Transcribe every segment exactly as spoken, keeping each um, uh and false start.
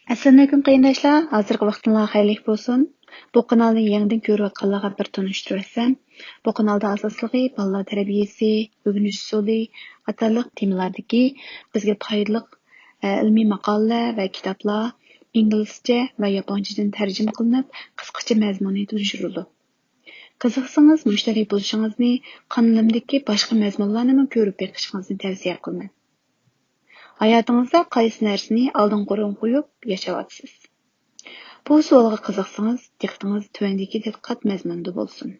ئەسسالامۇئەلەيكۇم قېرىنداشلار، ھازىرقى ۋاقتىڭلار خەيرلىك بولسۇن. بۇ قانالنى يېڭىدىن كۆرۈۋاتقانلارغا بىر تونۇشتۇرۇۋەتسەم، بۇ قانالدا ئاساسلىقى بالىلار تەربىيەسى، ئۆگىنىش ئۇسۇلى قاتارلىق تېمىلاردىكى بىزگە پايدىلىق، ئە، ئىلمىي ماقالىلەر ۋە كىتابلار ئىنگلىزچە ۋە ياپونچىدىن تەرجىمە قىلىنىپ، قىسقىچە مەزمۇنى تونۇشتۇرۇلىدۇ. قىزىقسىڭىز، مۇشتەرى بولۇشىڭىزنى، قانىلىمدىكى باشقا مەزمۇنلارنىمۇ كۆرۈپ بېقىشىڭىزنى تەۋسىيە قىلىمەن. ھاياتىڭىزدا قايسى نەرسىنى ئالدىنقى ئورۇنغا قويۇپ ياشاۋاتىسىز؟ بۇ سوئالغا قىزىقسىڭىز، دىققىتىڭىز تۆۋەندىكى تەتقىقات مەزمۇنىدا بولسۇن.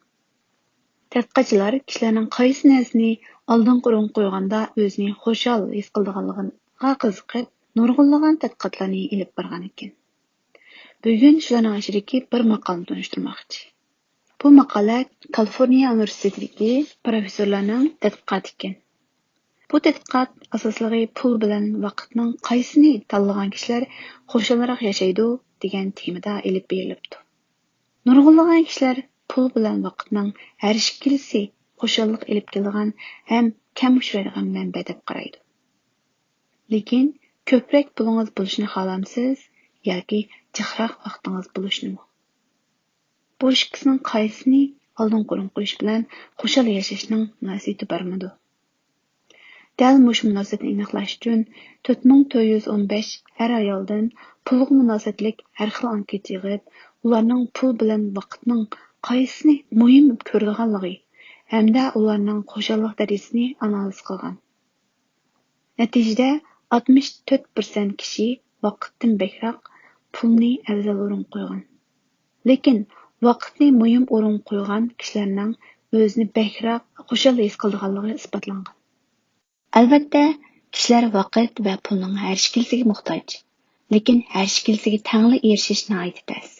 تەتقىقاتچىلار كىشىلەرنىڭ قايسى نەرسىنى ئالدىنقى ئورۇنغا قويغاندا ئۆزىنى خۇشال ھېس قىلىدىغانلىقىغا قىزىقىپ، نۇرغۇنلىغان تەتقىقاتلارنى ئېلىپ بارغان ئىكەن. بۈگۈن شۇلارنىڭ ئىچىدىكى بىر ماقالىنى تونۇشتۇرماقچى. بۇ ماقالە كالىفورنىيە ئۇنىۋېرسىتېتىدىكى پروفېسسورلارنىڭ تەتقىقاتى ئىكەن. بۇ تەتقىقات ئاساسلىقى پۇل بىلەن ۋاقىتنىڭ قايسىنى تاللىغان كىشىلەر خۇشالراق ياشايدۇ دېگەن تېمىدا ئېلىپ بېرىلىپتۇ. نۇرغۇنلىغان كىشىلەر پۇل بىلەن ۋاقىتنىڭ ھەر ئىككىلىسى خۇشاللىق ئېلىپ كېلىدىغان ھەم كەم ئۇچرايدىغان مەنبە دەپ قارايدۇ. لېكىن كۆپرەك پۇلىڭىز بولۇشىنى خالامسىز ياكى جىقراق ۋاقتىڭىز بولۇشىنىمۇ؟ بۇ ئىككىسىنىڭ قايسىسىنى ئالدىنقى ئورۇنغا قويۇش بىلەن خۇشال ياشاشنىڭ مۇناسىۋىتى بارمىدۇ؟ دەل مۇشۇ مۇناسىۋەتنى ئېنىقلاش ئۈچۈن تۆت مىڭ تۆت يۈز ئون بەش ئەر-ئايالدىن پۇلغا مۇناسىۋەتلىك ھەر خىل ئانكېتا يىغىپ، ئۇلارنىڭ پۇل بىلەن ۋاقىتنىڭ قايسىسىنى مۇھىم كۆرىدىغانلىقى ھەمدە ئۇلارنىڭ خۇشاللىق دەرىجىسىنى ئانالىز قىلغان. نەتىجىدە، ئاتمىش تۆت پىرسەنت كىشى ۋاقىتتىن بەكرەك پۇلنى ئەۋزەل ئورۇنغا قويغان. لېكىن ۋاقىتنى مۇھىم ئورۇنغا قويغان كىشىلەرنىڭ ئۆزىنى بەكرەك خۇشال ھېس قىلىدىغانلىقى ئىسپاتلانغان. ئەلۋەتتە، كىشىلەر ۋاقىت ۋە پۇلنىڭ ھەر ئىككىلىسىگە موھتاج، لېكىن ھەر ئىككىلىسىگە تەڭلا ئېرىشىش ناھايىتى تەس.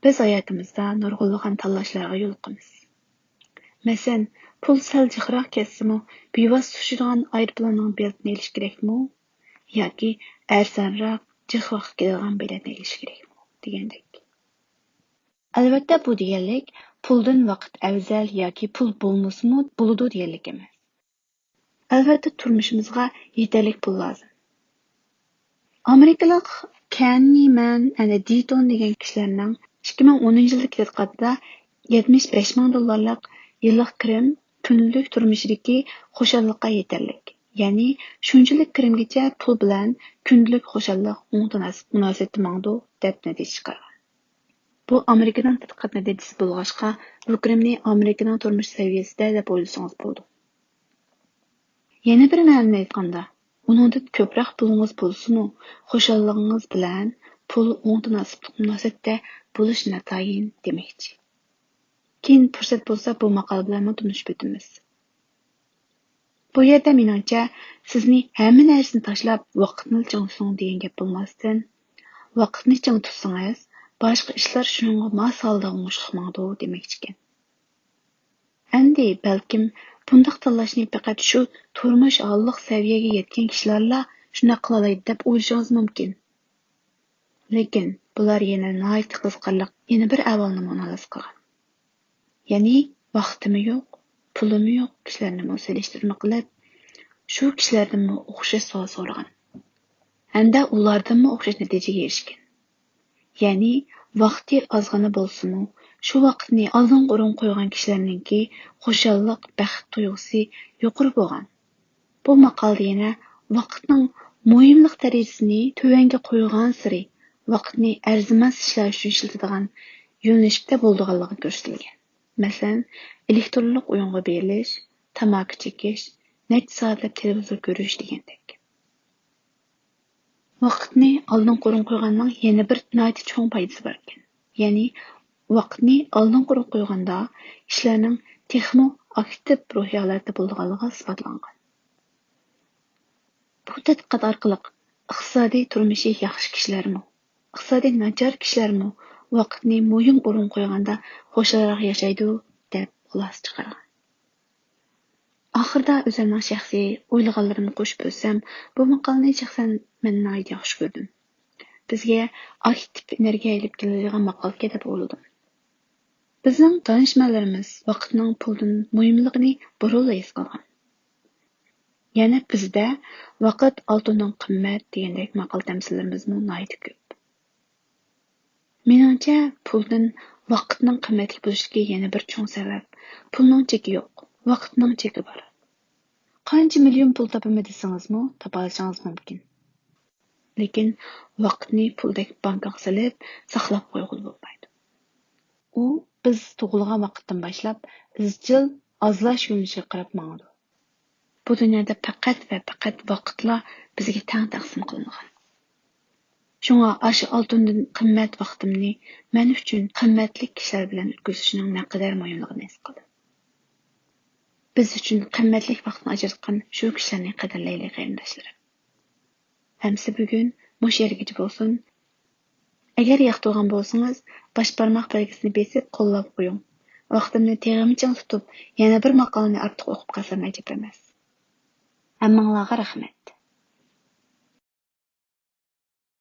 بىز ھاياتىمىزدا نۇرغۇنلىغان تاللاشلارغا يولۇقىمىز. مەسىلەن، پۇل سەل جىقراق كەتسىمۇ، بىۋاسىتە ئۇچىدىغان ئايروپىلاننىڭ بېلىتىنى ئېلىش كېرەكمۇ؟ ياكى ئەرزانراق، جىق ۋاقىت كېتىدىغان بېلەتنى ئېلىش كېرەكمۇ؟ دېگەندەك. ئەلۋەتتە، بۇ دېگەنلىك پۇلدىن ۋاقىت ئەۋزەل ياكى پۇل بولمىسىمۇ بولىدۇ دېگەنلىك ئەمەس. ئەلۋەتتە، تۇرمۇشىمىزغا يېتەرلىك پۇل لازىم. ئامېرىكىلىق كەننى مەن ئەنە دىتون دېگەن كىشىلەرنىڭ ئىككى مىڭ ئونىنچى يىلدىكى تەتقىقاتىدا يەتمىش بەش مىڭ دوللارلىق يىللىق كىرىم كۈندىلىك تۇرمۇشىدىكى خۇشاللىققا يېتەرلىك. يەنى شۇنچىلىك كىرىمگىچە پۇل بىلەن كۈندىلىك خۇشاللىق ئوڭ تاناسىپ مۇناسىۋەتتە ماڭىدۇ، دەپ نەتىجە چىقارغان. بۇ ئامېرىكىنىڭ تەتقىقات نەتىجىسى بولغاچقا، بۇ كىرىمنى ئامېرىكىنىڭ تۇرمۇش سەۋىيەسىدە دەپ ئويلىسىڭىز بولىدۇ. يەنە بىر مەنىدىن ئېيتقاندا، ئۇنىڭدىن كۆپرەك پۇلىڭىز بولسىمۇ، خۇشاللىقىڭىز بىلەن پۇل ئوڭ تاناسىپلىق مۇناسىۋەتتە بولۇشى ناتايىن دېمەكچى. كېيىن پۇرسەت بولسا، بۇ ماقالە بىلەنمۇ تونۇشۇپ ئۆتىمىز. بۇ يەردە مېنىڭچە، سىزنى ھەممە نەرسىنى تاشلاپ، ۋاقىتنىلا چىڭ تۇتۇڭ دېگەن گەپ بولماستىن، ۋاقىتنى چىڭ تۇتسىڭىز، باشقا ئىشلار شۇنىڭغا ماس ھالدا ئوڭۇشلۇق ماڭىدۇ دېمەكچىكەن. ئەمدى بەلكىم بۇنداق تاللاشنى پەقەت شۇ تۇرمۇش ھاللىق سەۋىيەگە يەتكەن كىشىلەرلا شۇنداق قىلالايدۇ دەپ ئويلىشىڭىز مۇمكىن. لېكىن بۇلار يەنە ناھايىتى قىزىقارلىق يەنە بىر ئەھۋالنىمۇ ئانالىز قىلغان. يەنى ۋاقتىمۇ يوق، پۇلىمۇ يوق كىشىلەرنىمۇ سېلىشتۇرما قىلىپ، شۇ كىشىلەردىنمۇ ئوخشاش سوئال سورىغان. ھەمدە ئۇلاردىنمۇ ئوخشاش نەتىجىگە ئېرىشكەن. يەنى ۋاقتى ئازغىنە بولسىمۇ، شۇ ۋاقىتنى ئالدىنقى ئورۇنغا قويغان كىشىلەرنىڭكى خۇشاللىق، بەخت تۇيغۇسى يۇقىرى بولغان. بۇ ماقالىدە يەنە ۋاقىتنىڭ مۇھىملىق دەرىجىسىنى تۆۋەنگە قويغانسېرى، ۋاقىتنى ئەرزىمەس ئىشلار ئۈچۈن ئىشلىتىدىغان يۆنىلىشتە بولىدىغانلىقى كۆرسىتىلگەن. مەسىلەن، ئېلېكترونلۇق ئويۇنغا بېرىلىش، تاماكا چېكىش، نەچچە سائەتلەپ تېلېۋىزور كۆرۈش دېگەندەك. ۋاقىتنى ئالدىنقى ئورۇنغا قويغاننىڭ يەنە بىر ناھايىتى چوڭ پايدىسى بار ئىكەن. يەنى ۋاقىتنى ئالدىنقى ئورۇنغا قويغاندا، كىشىلەرنىڭ تېخىمۇ ئاكتىپ روھىي ھالەتتە بولىدىغانلىقى ئىسپاتلانغان. بۇ تەتقىقات ئارقىلىق ئىقتىسادىي تۇرمۇشى ياخشى كىشىلەرمۇ، ئىقتىسادىي ناچار كىشىلەرمۇ ۋاقىتنى مۇھىم ئورۇنغا قويغاندا خۇشالراق ياشايدۇ، دەپ خۇلاسە چىقارغان. ئاخىرىدا ئۆزۈمنىڭ شەخسىي ئويلىغانلىرىمنى قوشۇپ ئۆتسەم، بۇ ماقالىنى شەخسەن مەن ناھايىتى ياخشى كۆردۈم. بىزگە ئاكتىپ ئېنېرگىيە ئېلىپ كېلىدىغان ماقالىكەن دەپ ئويلىدىم. بىزنىڭ دانىشمەنلىرىمىز ۋاقىتنىڭ پۇلدىن مۇھىملىقىنى بۇرۇنلا ھېس قىلغان. يەنە بىزدە ۋاقىت ئالتۇندىن قىممەت دېگەندەك ماقال تەمسىللىرىمىزمۇ ناھايىتى كۆپ. مېنىڭچە، پۇلدىن ۋاقىتنىڭ قىممەتلىك بولۇشىدىكى يەنە بىر چوڭ سەۋەب، پۇلنىڭ چېكى يوق، ۋاقىتنىڭ چېكى بار. قانچە مىليون پۇل تاپىمەن دېسىڭىزمۇ، تاپالىشىڭىز مۇمكىن. لېكىن ۋاقىتنى پۇلدەك بانكىغا سېلىپ، ساقلاپ قويغىلى بولمايدۇ. ئۇ بىز تۇغۇلغان ۋاقىتتىن باشلاپ ئىزچىل ئازلاش يۆنىلىشىگە قاراپ ماڭىدۇ. بۇ دۇنيادا پەقەت ۋە پەقەت ۋاقىتلا بىزگە تەڭ تەقسىم قىلىنغان. شۇڭا ئاشۇ ئالتۇندىن قىممەت ۋاقتىمنى مەن ئۈچۈن قىممەتلىك كىشىلەر بىلەن ئۆتكۈزۈشنىڭ نەقەدەر مۇھىملىقىنى ھېس قىلدىم. بىز ئۈچۈن قىممەتلىك ۋاقىتنى ئاجراتقان شۇ كىشىلەرنى قەدىرلەيلى، قېرىنداشلىرىم. ئەمسە بۈگۈن مۇشۇ يەرگىچە بولسۇن. ئەگەر ياقتۇرغان بولسىڭىز، باش بارماق بەلگىسىنى بېسىپ قوللاپ قويۇڭ. ۋاقتىمنى تېغىمچىڭ تۇتۇپ، يەنە بىر ماقالىنى ئارتۇق ئوقۇپ قالسام ئەجەب ئەمەس. ھەممىڭلارغا رەھمەت.